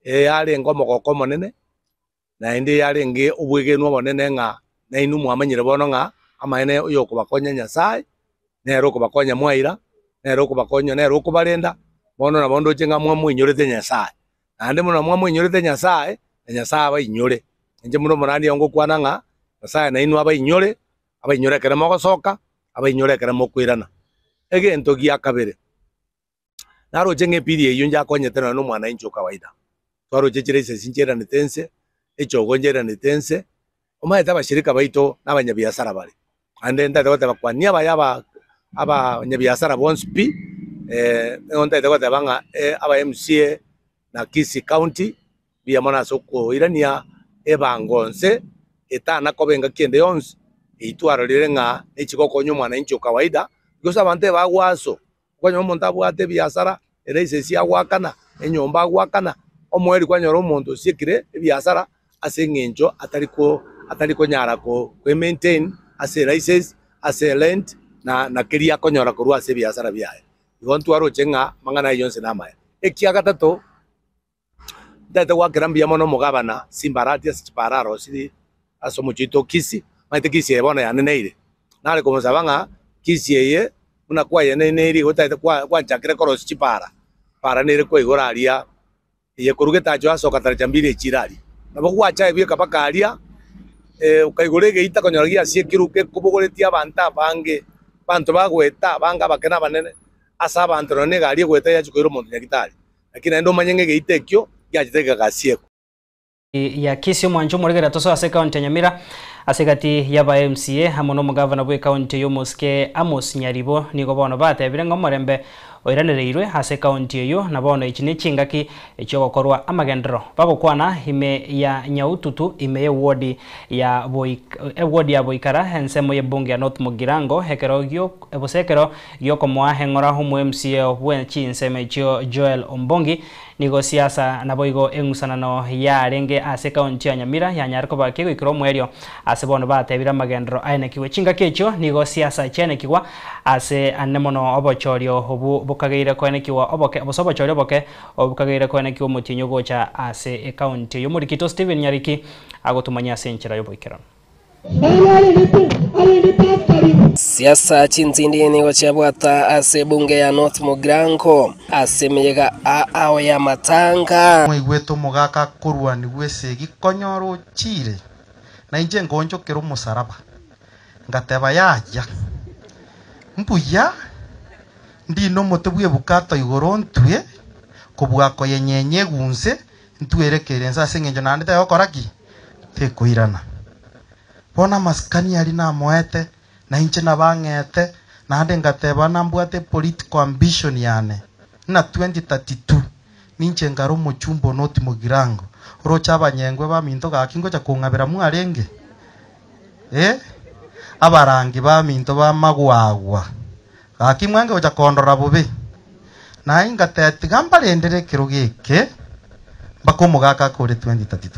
Yarenge omogoko omonene naende yarenge obwegenwa obonene ng'a nainwe mwamanyire bono ng'a amaene oyo okobakonya Nyasaye nere okobakonya mwaira nere okobakonya nere okobarenda bono nabo ndoche ng'a mwamoinyorete Nyasaye naende mono mwamoinyorete Nyasaye na Nyasaye abainyore. Inche buna omorani ngokwana ng'a Nyasaye nainwe abainyore, abainyore ekero mogosoka, abainyore ekero mokoirana. Egento gia kabere, naroche ng'a epiri eywo njakonyete nonya na omwananchi o kawaida. Twaroche chiraisesi nchairanete ense, echogo nchairanete ense, omanyete abashirika baito na abanyabiasara bare. Naende ntagete goteba kwania abaye aba abanyabiasara bonsi pi, nigo ntagete goteba ng'a aba MCA na Kisii County mbuya mono ase okoirania ebango nse etana koba engaki ende yonsi eyio twarorire ng'a nechi gokonya omwananchi o kawaida, because abanto ebagwaso, okonyora omonto abwate ebiasara, eraisesi agoakana, enyomba agoakana, omoerio kwanyora omonto osiekire ebiasara ase eng'encho atari ko atari konyara ko koemaintain ase eraisesi, ase erent, na na keria akonyora korwa ase ebiasara biaye. Igo ntwaroche ng'a amang'ana ayio yonsi namaya. Ekia gatato, ntagete goakera mbuya mono omogabana Simba Arati ase chipara arosirie ase omochie oito o Kisii, omanyete Kisii eye bono yaneneire. Nare komosaba ng'a Kisii eye buna kwayeneneire igo otagete kwa gwanchakire korosia chipara, para nere kwaigora aria eye korwa getacho asoka taracha mbiri echire aria. Nabo gwacha ebieka mpaka aria okaigora egeita konyora giasiekirwe gekobogoretie abanto abange, abanto bagoeta abange abake na abanene, ase abanto nonya na egari egoeta yachia koira omonto nyagitari. Lakini naende omanye ng'a egeita ekio giachete gegasiekwa. Ya Kisii omwancho omorigereria tosoe ase ekaunti ya Nyamira ase egati y'aba MCA amo na omogavana bw'ekaunti eyio omosike Amos Nyaribo nigo bono batebire ng'a omorembe oiranereirwe ase ekaunti eywo na bono echi nechingaki chiogokorwa amagenderero. Bagokwana ime ya Nyaututu ime y'ewodi ya ewodi ya Boikara ensemo y'ebunge ya North Mugirango ekero gio gose ekero giokomoa eng'ora omo MCA bwe chinsemo echio Joel Ombongi Nigo siasa naboigo eng'usanano yarenge ase ekaunti ya Nyamira yanyare koba kegoikera omoerio ase bono batebire amagenderero aenekigwe. Chingaki echio nigo siasa chiaenekigwa ase ane mono obochorio obu bokageire koenekigwa oboke gose obochori oboke obu bokageire koenekigwa omotienyi ogocha ase ekaunti eyio. Omorikito Stephen Nyariki agotumanyia ase enchera y'oboikeranu. Siasa chintindi nigo chiabwata ase ebunge ya North Mugirango ase emeyega ao y'amatanga. Mwaigwete omogaka akorwanigwa esegi konyora ochiire, na inche nkoonchokera omosaraba, ngateba, Yaya, mbuya ndine omote bw'ebukato igoro ntwe, kobua koyenyenya egunse, ntwerekeire inse ase engencho naende tegokora ki? Tekoirana. Bono amasikani aria namoete, na inche nabang'ete, naende ngateba nambwate epolitical ambition yane, ng'a 2032 ninche nkare omochumba one oti Mugirango, oroche abanyengwe baminto gaki ngocha kong'abera mwarenge? Eh? Abarangi baminto b'amagwagwa, gaki mwange gocha kondora bobe? Naye ngateba tiga mbarendere ekerogo eke, mpaka omogaka akore 2032.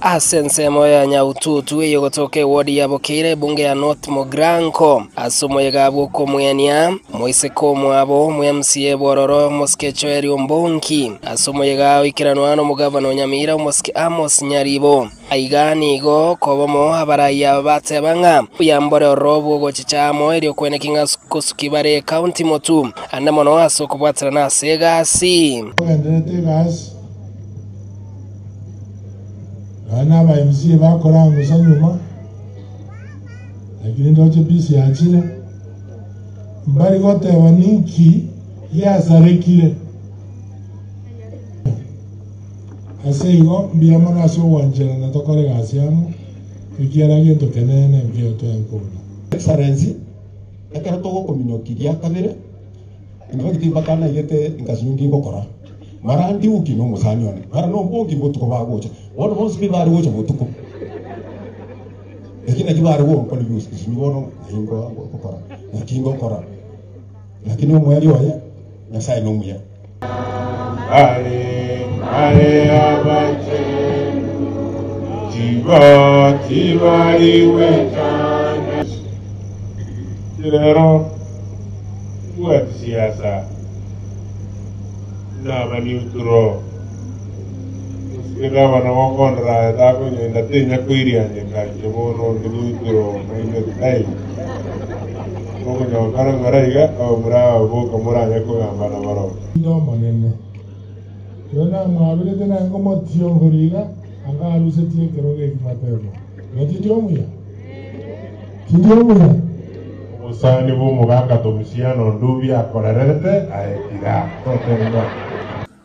Ase ensemo ya Nyaututu eyogotoka ewodi ya Bokeire ebunge ya North Mugirango ase omoyega bw'okomwenia moiseke omwabo omo-MCA bw'ororo omosike Joel Ombongi ase omoyega oikeranwa nomogavana o Nyamira omosike Amos Nyaribo. Aiga nigo kobomo abarai aba bateba ng'a buya mbore ororo bw'ogochicha amo erio kweneki ng'a kosuki bare ekaunti motu ande mono ase okobwaterana ase egasi. Ogenderete egasi. Nonya na aba MCA bakorangusa nyuma, lakini ndoche peace yachire, mbari goteba ninki giasarekire. Ase igo mbuya mono ase ogwancherana tokore egasi amo, ekiagera gento kenene nkeiyo twenkuna. Excellency, ekero togokominyokia ria kabere, in fact mpaka naigete nkasundi ngokora, mara ndiuki na omosani one, mara na ombongi botuko bagocha, bono bonsi pi bare gocha botuko. Eki naki bare gonkonfuse inche bono ng'ai ngokora, naki ngokora, lakini omoerio oye, Nyasaye nomuya. Are are abachenu, tiba tibari gwechanda. Rero tibwati siasa naba neutral gose gavana gokondora aye takonyenda tinya koirianyeka inche bono onde neutral minded ai Mokonyonkana ng'ora iga, abamura aba boka moranye kogamba nabarabwo. Inde Omonene, igo namwaberete naye ngomotiongoria iga, anga arusetie ekerogo eki mapema. Igo tindi omuya? Tindi omuya? Obosani bw'omogaka Domisiano Ndubi akorerete aye tiga totebe ng'a.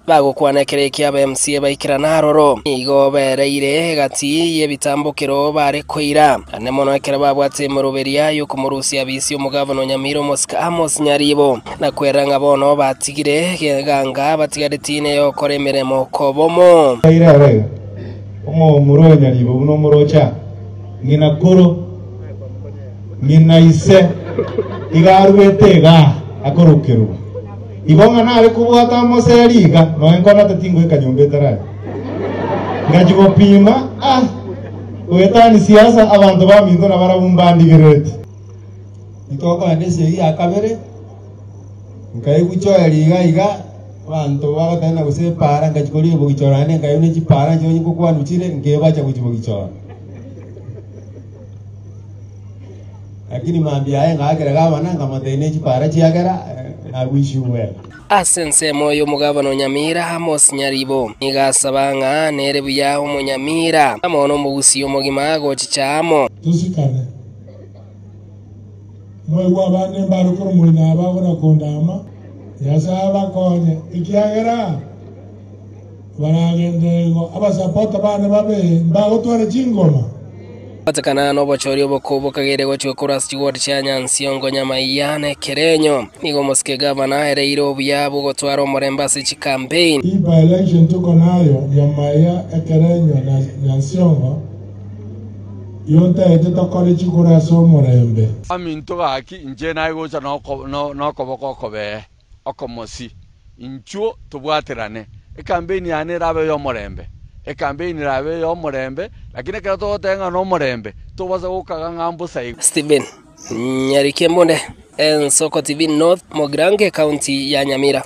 Bagokwana ekero ekio aba MCA baikerana aroro, nigo bereire egati y'ebitambokero bare koira, ane mono ekero babwate emeroberia y'okomorusia abisi omogavana o Nyamira omosike Amos Nyaribo, na kwerera ng'a bono batigire eganga batigaretie neyogokora emeremo kobomo. Aire aro iga, omomura o Nyaribo buna omoroche aa, ng'ina koro, ng'ina ise, iga aruete igaa akorokerwa. Igo ng'a nare kobwata omoseri iga, nonya nkonate tingoika nyomba etarari. Ngachia gopima, ah, goetania siasa, abanto baminto nabarabwo mbandigerereti. Nitokogenda esegi ya kabere, nkaigwa choeri iga iga, abanto bagotenena gose epaara, ngachia koria ebogichoro naende nkaigwa ne chipaara nchio ngokwanwa chire, nkebacha gochia bogichoro. Lakini mambia aye ngaakera gavana, nkamotebia ne chipaara chiagera, I wish you well. Ase ensemo y'omogabana o Nyamira, Amos Nyaribo, nigo asaba ng'a nere buya omonyamira amo nomogusii omogima gochicha amo. Tosikane. Mwaigwa abande mbare korwa moino aba agora kondama, Nyasae abakonye, ekiagera baragenderere igo. Abasapota bane babe mbagotwara chingoma. Gotekana nobochori obokuu bokagere gochia korwa ase chiward chia Nyansiongo, Nyamaiya na Ekerenyo. Nigo omosike gavana aereire obuya bw'ogotwara omorembe ase chicampaign. Hii by election tuko nayo Nyamaiya, Ekerenyo na Nyansiongo, yontaete tokore chikura ase omorembe. Aminto gaki, inche naye gocha nokoboko okobee okomosi, inchuo tobwaterane. Ekampeini yane erabe ey'omorembe, ekampeini erabe ey'omorembe, lakini ekero togoteba ng'a nomorembe, tobasa gokaga ng'a mbosa igo. Stephen Nyarikembunde, Ensoko TV North Mogirango, Ekaunti ya Nyamira.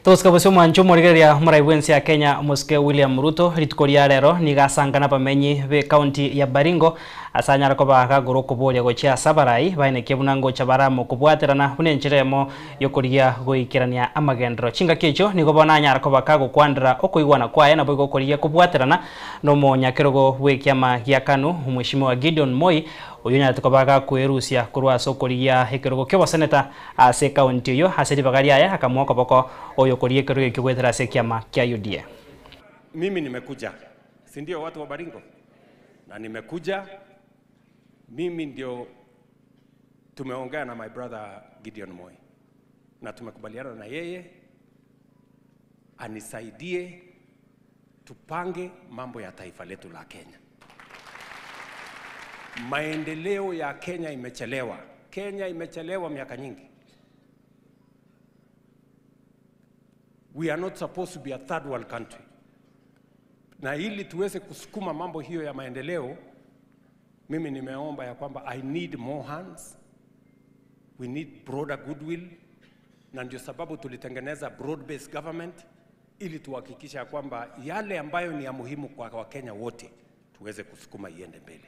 Togosika bosio omwancho omorigereria omorai bw'ense ya Kenya omosike William Ruto rituko ria rero nigo asangana abamenyi b'ecounty ya Baringo ase anyare koba gagora okoboria gochia ase abarai baenekie buna ngocha bare amo kobwaterana buna enchera emo yokorigia goikerania amagenderero. Chingaki echio nigo bono anyare koba kagokwanera okoigwana kwaye naboigo okorigia kobwaterana nomonyakerogo bw'ekiama gia Kanu Omweshimiwa Gideon Moi oyio onyarete koba gakwerusia korwa ase okorigia ekerogo ki'oboseneta Ase ekaunti eyio, ase ribaga riaye akamoa okoboko oyokoria ekerogo ekio goetera ase ekiama kia UDA. Mimi nimekuja, si ndio watu wa Baringo? Na nimekuja mimi ndio tumeongea na my brother Gideon Moi na tumekubaliana na yeye anisaidie tupange mambo ya taifa letu la Kenya. Maendeleo ya Kenya imechelewa. Kenya imechelewa miaka nyingi. We are not supposed to be a third world country. Na ili tuweze kusukuma mambo hiyo ya maendeleo, mimi nimeomba ya kwamba I need more hands, we need broader goodwill, na ndio sababu tulitengeneza broad based government ili tuhakikisha ya kwamba yale ambayo ni ya muhimu kwa Wakenya wote tuweze kusukuma iende mbele.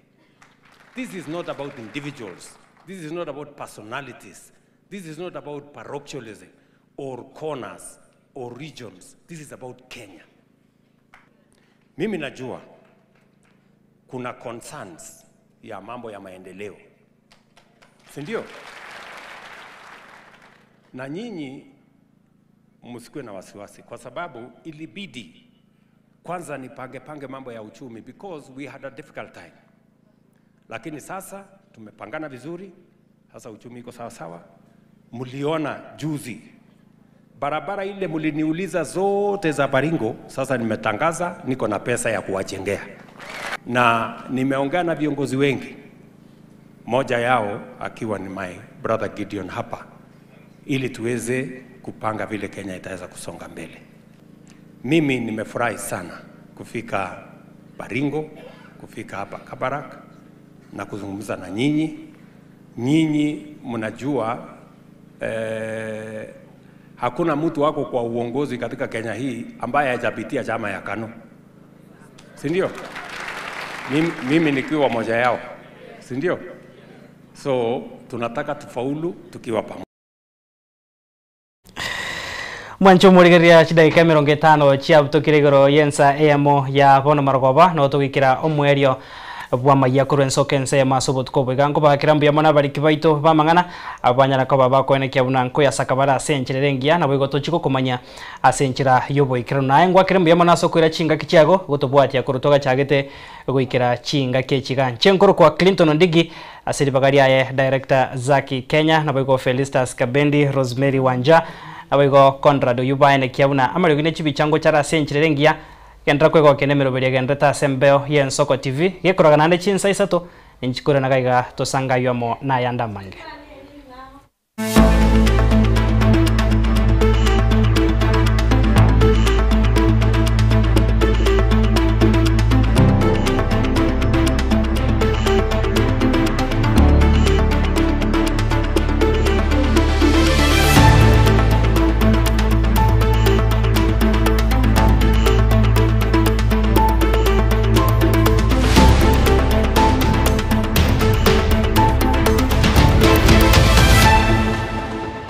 This is not about individuals. This is not about personalities. This is not about parochialism or corners or regions. This is about Kenya. Mimi najua kuna concerns ya mambo ya maendeleo, si ndio? Na nyinyi msikuwe na wasiwasi, kwa sababu ilibidi kwanza nipange pange mambo ya uchumi because we had a difficult time, lakini sasa tumepangana vizuri. Sasa uchumi iko sawa sawa. Mliona juzi barabara ile mliniuliza zote za Baringo, sasa nimetangaza niko na pesa ya kuwajengea, na nimeongea na viongozi wengi, moja yao akiwa ni my brother Gideon hapa, ili tuweze kupanga vile Kenya itaweza kusonga mbele. Mimi nimefurahi sana kufika Baringo, kufika hapa Kabarak na kuzungumza na nyinyi. Nyinyi mnajua eh, hakuna mtu wako kwa uongozi katika Kenya hii ambaye hajapitia chama ya KANU, si ndio? Mimi, mimi nikiwa moja yao, si ndio? So tunataka tufaulu tukiwa pamoja. Mwancho omorigereria chidaika emerongo etano chiabutokire igoro y'ensa eyemo ya bono marogoba no togoikera omoerio bw'amayia korwa ensoka ense eyemo ase obotuko obo. Iga nkobakera mbuya mono abariki baito b'amang'ana abwo banyara koba bakoenekia buna nkoyasaka bare ase enchera ere engiya naboigo tochie gokomanya ase enchera y'oboikeranu. Naye ngwakere mbuya mono ase okoira chingaki chiago gotobwatia korwa togachagete goikera chingaki echi iga. Inche nkorokwa Clinton Ondigi ase ribaga riaye Director Zacky Kenya naboigo Felistus Kabendi, Rosemary Wanja Naboigo Conrad oyio baenekia buna amariogi ne chibicha ngocha are ase enchera ere engiya, genderera kwegokia nemeroberi egendererete ase embeo y'Ensoko TV, gekoraga naende chinsa isato, ninchi korera nagaiga tosangaywe amo nayande amange.